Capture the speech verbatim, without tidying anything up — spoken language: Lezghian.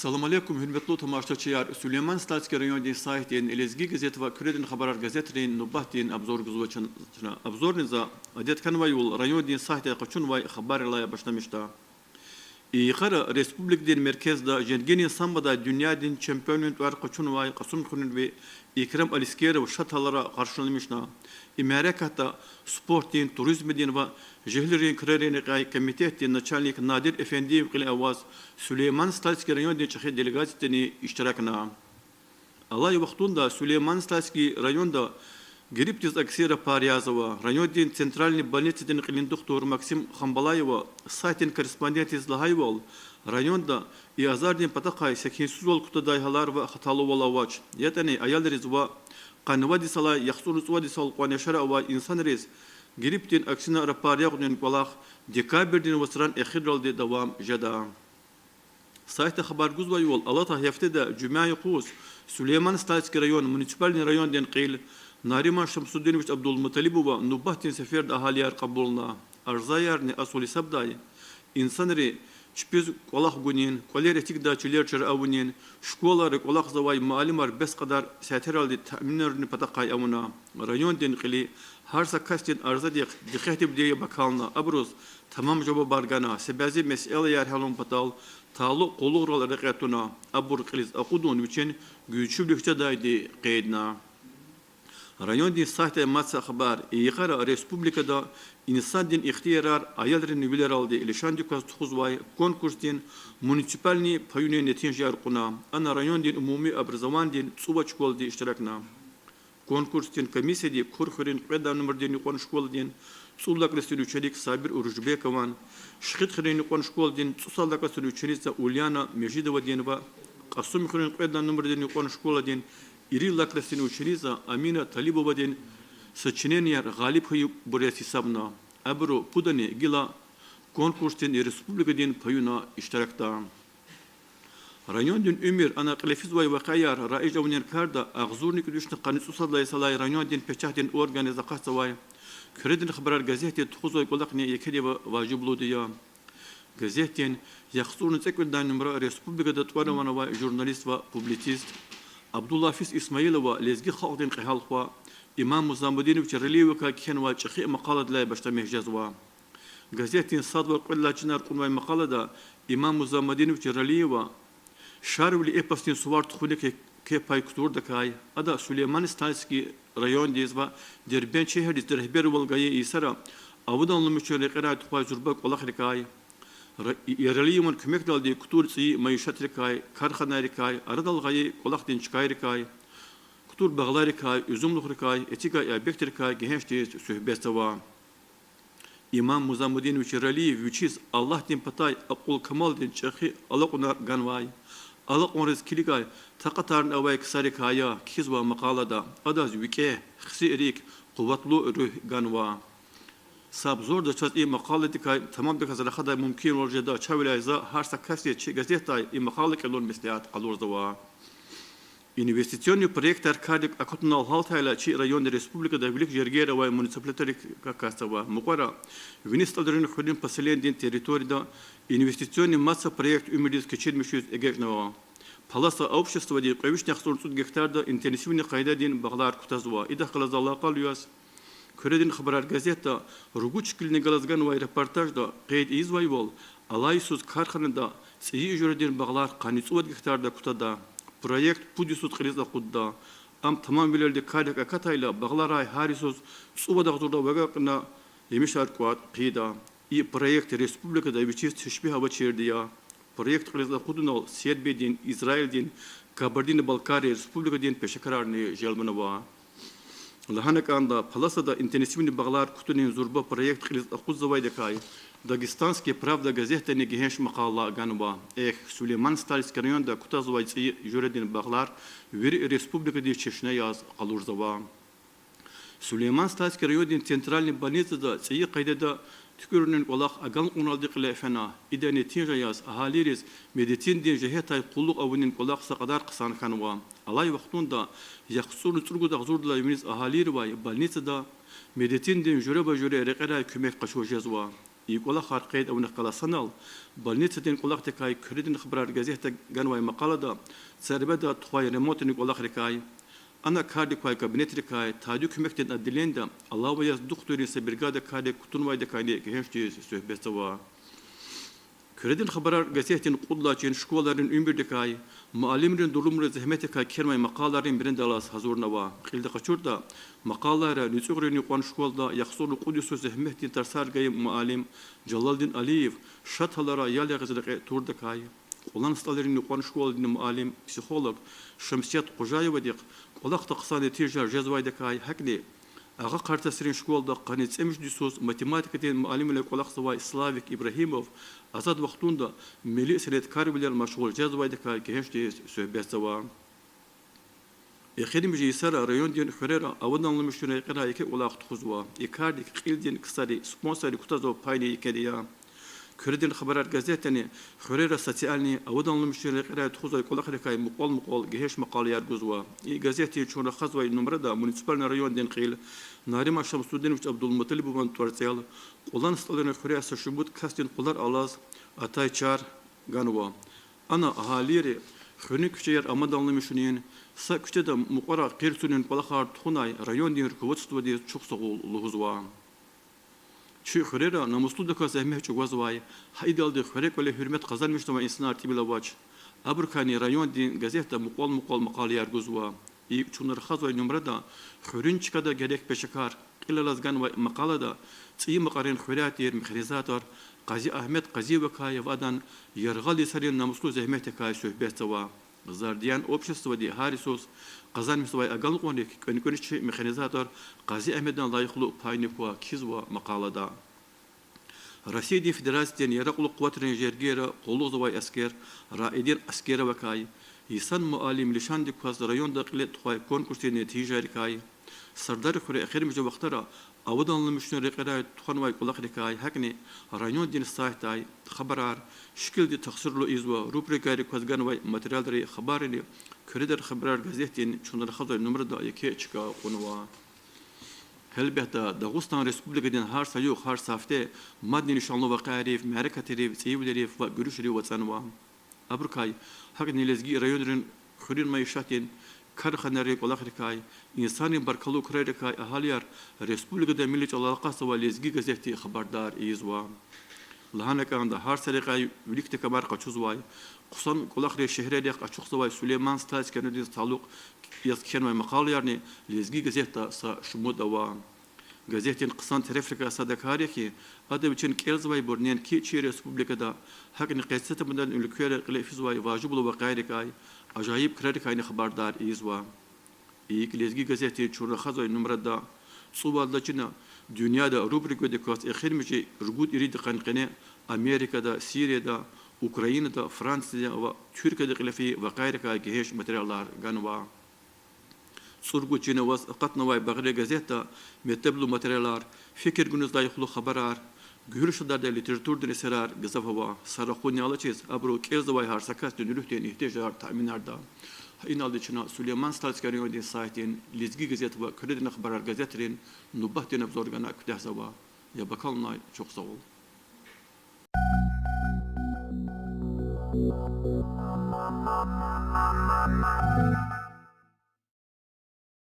Салам алейкум, гьуьрметлу тамашачияр! Сулейман-Стальский райондин сайтдин, Лезги газет ва Куьредин хабарар газетрин нубатдин обзор гузва чна. Обзорни за, адет хьанвайвал, райондин сайтдай къачунвай хабаррилай башламишда. И йикъара республикадин меркезда женгинин самбодай дуьньядин чемпионрин тӀвар къачунвай Кьасумхуьруьнви Икрам Алискеров шад гьалара къаршиламишна. И мярекатда спортдин, туризмдин ва жегьилрин крарин рекьяй комитетдин начальник Надир Эфендиев кьиле аваз Сулейман-Стальский райондин чӀехи делегациятани иштиракна. Алай вахтунда Сулейман-Стальский районда гриппдиз акси рапар язава. Райондин центральный больницадин кьилин духтур Максим Хамбалаева сайтдин корреспондентриз лагьайвал, районда и азардин патахъай секинсузвал кутадай гьалар ва хаталувал авач. ЯтӀани аялриз ва къанни вад йисалай яхцӀурни цӀувад йисал кьван яшара авай инсанриз гриппдин аксина рапар ягъунин кӀвалах декабрдин вацран эхирралди давам жеда. Сайтда хабар гузвайвал, алатай гьафтеда жуьмя юкъуз Сулейман-Стальский район муниципальный райондин кьил Нариман Шамсудинович Абдулмуталибова нубатдин сеферда агьалияр кьабулна. Арзаярни асул гьисабдай инсанри чпиз кӀвалах гунин, кӀвалер эцигдай чилер чара авунин, школайра кӀвалахзавай муаллимар бес кьадар сятералди таъминарунин патахъай авуна. Райондин кьили гьар са касдин арзадихъ дикъетдивди яб акална, абуруз тамам жавабар гана, са бязи месэлаяр гьялун патал талукь къуллугърал рекье туна, абур кьилиз акъудун вичин гуьзчивилихъ жедайди къейдна. Райондин сайтдай мад са хабар. И йикъара республикада инсандин ихтиярар аялрин вилералди лишандик кваз тухузвай конкурсдин муниципальный паюнин нетижаяр кьуна. Ана райондин умуми образованидин цӀувад школади иштиракна. Конкурсдин комиссияди Курхуьруьн кьвед лагьай нумрадин юкьван школадин цӀуд лагьай классдин ученик Сабир Уружбекован, Шихидхуьруьн юкьван школадин цӀусад лагьай классдин ученица Ульяна Межидовадин ва Кьасумхуьруьн кьвед лагьай нумрадин юкьван школадин ирид лагьай классдин ученица Амина Талибовадин сочиненияр гъалиб хьайибур яз гьисабна. Абуру пудани гила конкурсдин республикадин паюна иштиракда. Райондин уьмуьр, ана кьиле физвай вакъиаяр раиж авунин карда агъзурни кӀуьд вишни къанни цӀусад лагьай йисалай райондин печатдин органриз акъатзавай Куьредин хабарар газетди тухузвай кӀвалахни екеди ва важиблуди я. Газетдин яхцӀурни цӀекӀуьд лагьай нумра республикада тӀвар-ван авай журналист ва публицист Абдулафиз Исмаилова лезги халкьдин кьегьал хва Имам Музамудинович Эралиевакай кхьенвай чӀехи макъаладилай башламиш жезва. Газетдин сад ва кьвед лагьай чинар кьунвай макъалада Имам Музамудинович Эралиева Шарвили эпосдин сувар тухуник квай кутурдакай, ада Сулейман-Стальский райондиз ва Дербент шегьердиз регьбервал гайи йисара авудалмишун рекьерай тухвай зурба кӀвалахрикай, Ра-, Эралиеван куьмекдалди кутур цӀийи майишатрикай, карханайрикай, арадал гъайи кӀвалахдин чкайрикай, кутур багъларикай, уьзуьмлухрикай, эцигай объектрикай гегьеншдиз суьгьбетзава. Имам Музамудинович Эралиев вичиз Аллагьдин патай акьул-камалдин чӀехи алакьунар ганвай, алакьунриз килигай такьатарни авай ксарикай я кхьизва макъалада. Адаз викӀегь, хси рикӀ, къуватлу руьгь ганва. Са обзорда чаз и макъаладикай тамамдаказ рахадай мумкинвал жеда, чавиляй за гьар са касдиз чи газетдай и макъала кӀелун меслят къалурзава. Инвестиционный проектар кардик акатунал гьалтайла чи район республикада вилик жергейра авай муниципалитетарикай акатзава. Мукьвара вини СтӀалрин хуьруьн поселенидин территорияда инвестиционный мад са проект уьмуьрдиз кечирмишиз эгечӀнава. Паласа обществоди кьве вишни яхцӀурни цӀуд гектарда интенсивный къайдадин багълар кутазва. Идахъ галаз алакъалу яз, Куьредин хабарар газетда ругуд шикилни галаз ганвай репортажда къейд ийизвайвал, алай йисуз карханада цӀийи жуьредин багълар къанни цӀувад гектарда кутада. Проект пуд йисуз кьилиз акъудда. Ам тамамвилелди кардик акатайла, багъларай гьар йисуз цӀувад агъзурдав агакьна емишар кӀватӀ хъийида. И проект республикада вичиз тешпигь авачирди я. Проект кьилиз акъудунал Сербиядин, Израилдин, Кабардино-Балкария Республикадин пешекарарни желбнава. Лагьана кӀанда, Паласада интенсивный багълар кутунин зурба проект кьилиз акъудзавайдакай Дагестанская правда газетдани гегьенш макъала ганва. Эхь, Сулейман-Стальский районда кутазвай цӀийи жуьредин багълар вири республикадиз чешне яз къалурзава. Сулейман-Стальский райондин центральный больницада цӀийи къайдада туькӀуьрунин кӀвалах агалкьуналди кьиле фена. Идан нетижа яз агьалийриз медицинадин жигьетдай къуллугъ авунин кӀвалах са кьадар хъсан хьанва. Алай вахтунда яхцӀурни цӀуругуд агъзурдалай виниз агьалийривай больницада медицинадин жуьреба-жуьре рекьерай куьмек къачуз жезва. И кӀвалахар къейд авуна хкала санал, больницадин кӀвалахдикай Куьредин хабарар газетда ганвай макъалада царбеда тухвай ремонтдин кӀвалахрикай, ана кардик квай кабинетрикай, тади куьмекдин отделенида алава яз духтуррин са бригада кардик кутунвайдакайни гегьеншдиз суьгьбетзава. Куьредин хабарар газетдин кьуд лагьай чин школайрин уьмуьрдикай, муаллимрин дурумрин зегьметдикай кхьенвай макъалайрин бириндаллаз гьазурнава. Кьилди къачуртӀа, макъалайра НуьцӀуьгърин юкьван школада яхцӀурни кьуд йисуз зегьметдин тарсар гайи муаллим Жалалдин Алиев шад гьалара ял ягъиз рекье турдакай, Кьулан СтӀалрин юкьван школадин муаллим, психолог Шамсият Къужаевадихъ кӀвалахда хъсан нетижаяр жезвайдакай, гьакӀни Агъа Къартасрин школада къанни цӀемуьжуьд йисуз математикадин муаллимвиле кӀвалахзавай Славик Ибрагьимов азад вахтунда милли сеняткарвилер машгъул жезвайдакай гегьеншдиз суьгьбетзава. Эхиримжи йисара райондин хуьрера аваданламишунрин рекьерай еке кӀвалах тухузва. И кардик кьилдин ксари, спонсорри кутазва, пайни еке я. Куьредин хабарар газетдани хуьрера социальный, аваданламишунрин рекьерай тухузвай кӀвалахрикай мукьвал-мукьвал гегьенш макъалаяр гузва. И газетдин чун рахазвай нумрада муниципальный райондин кьил Нариман Шамсудинович Абдулмуталибован тӀварцӀел, Кьулан СтӀалрин хуьре са шумуд касдин къулар алаз атай чар ганва. Ана агьалийри хуьруьн куьчеяр амаданламишунин, са куьчеда мукьвара къир цунин кӀвалахар тухунай райондин руководстводиз чухсагъул лугьузва. Чи хуьрера намуслудаказ зегьмет чӀугвазвай, гьа идалди хуьре кӀвале гьуьрмет къазанмишзавай инсанар тӀимил авач. Абурукайни райондин газетда мукьвал-мукьвал макъалаяр гузва. ИкӀ, чун рахазвай нумрада хуьруьн чкада герек пешекар кьил алаз ганвай макъалада ЦӀийи Макьарин хуьряй тир механизатор Къази-Агьмед Къазиевакай ва адан яргъал йисарин намуслу зегьметдикай суьгьбетзава. Зардиян обществоди гьар йисуз къазанмишзавай агалкьунрик кӀвенкӀвениш чи механизатор Къази-Агьмедан лайихлу пайни ква кхьизва макъалада. Россиядин Федерациядин яракьлу къуватрин жергейра къуллугъзавай аскер Раидин Аскеровакай, йисан муаллим лишандик кваз районда кьиле тухвай конкурсдин нетижайрикай, Сардархуьре эхиримжи вахтара аваданламишунрин рекьерай тухванвай кӀвалахрикай, гьакӀни райондин сайтдай хабарар шикилди тахсирлу ийизва, рубрикайрик кваз ганвай материалри, хабаррини Куьредин хабарар газетдин чун рахазвай нумрада еке чка кьунва. Гьелбетда, Дагъустан Республикадин гьар са югъ, гьар са гьафте мадни лишанлу вакъиайрив, мярекатрив, цӀийивилерив ва гуьруьшрив ацӀанва. Абурукай, гьакӀни лезги районрин хуьруьн майишатдин, карханайрин кӀвалахрикай, инсанрин баркаллу крарикай агьалияр республикада милли чӀалал акъатзавай Лезги газетди хабардар ийизва. Лагьана кӀанда, гьар са рекьяй виликдай камар къачузвай, хъсан кӀвалахри шегьрерихъ ачухзавай Сулейман-Стальский райондиз талукь яз кхьенвай макъалаярни Лезги газетда са шумуд ава. Газетдин хъсан терефрикай садакай я хьи, ада вичин кӀелзавайбур неинки чи республикада, гьакӀни къецетамадан уьлквейра кьиле физвай важиблу вакъиайрикай, ажайиб крарикайни хабардар ийизва. ИкӀ, Лезги газетдин чун рахазвай нумрада цӀувад лагьай чина Дуьньяда рубрикадик кваз эхиримжи ругуд ирид йикъан къене Америкада, Сирияда, Украинада, Францияда ва Туьркияда кьиле фейи вакъиайрикай гегьенш материалар ганва. ЦӀуругуд чина ваз акъатнавай Багъри газетда метлеблу материалар, фикир гуниз лайихлу хабарар, гуьгьуьр шадардай литературадин эсерар гзаф ава. Са рахунни алачиз, абуру кӀелзавай гьар са касдин руьгьдин игьтияжар таъминарда. Гьа иналди чна Сулейман-Стальский райондин сайтдин Лезги газет ва Куьредин хабарар газетрин нубатдин обзор гана куьтягьзава. Яб акалунай чухсагъул.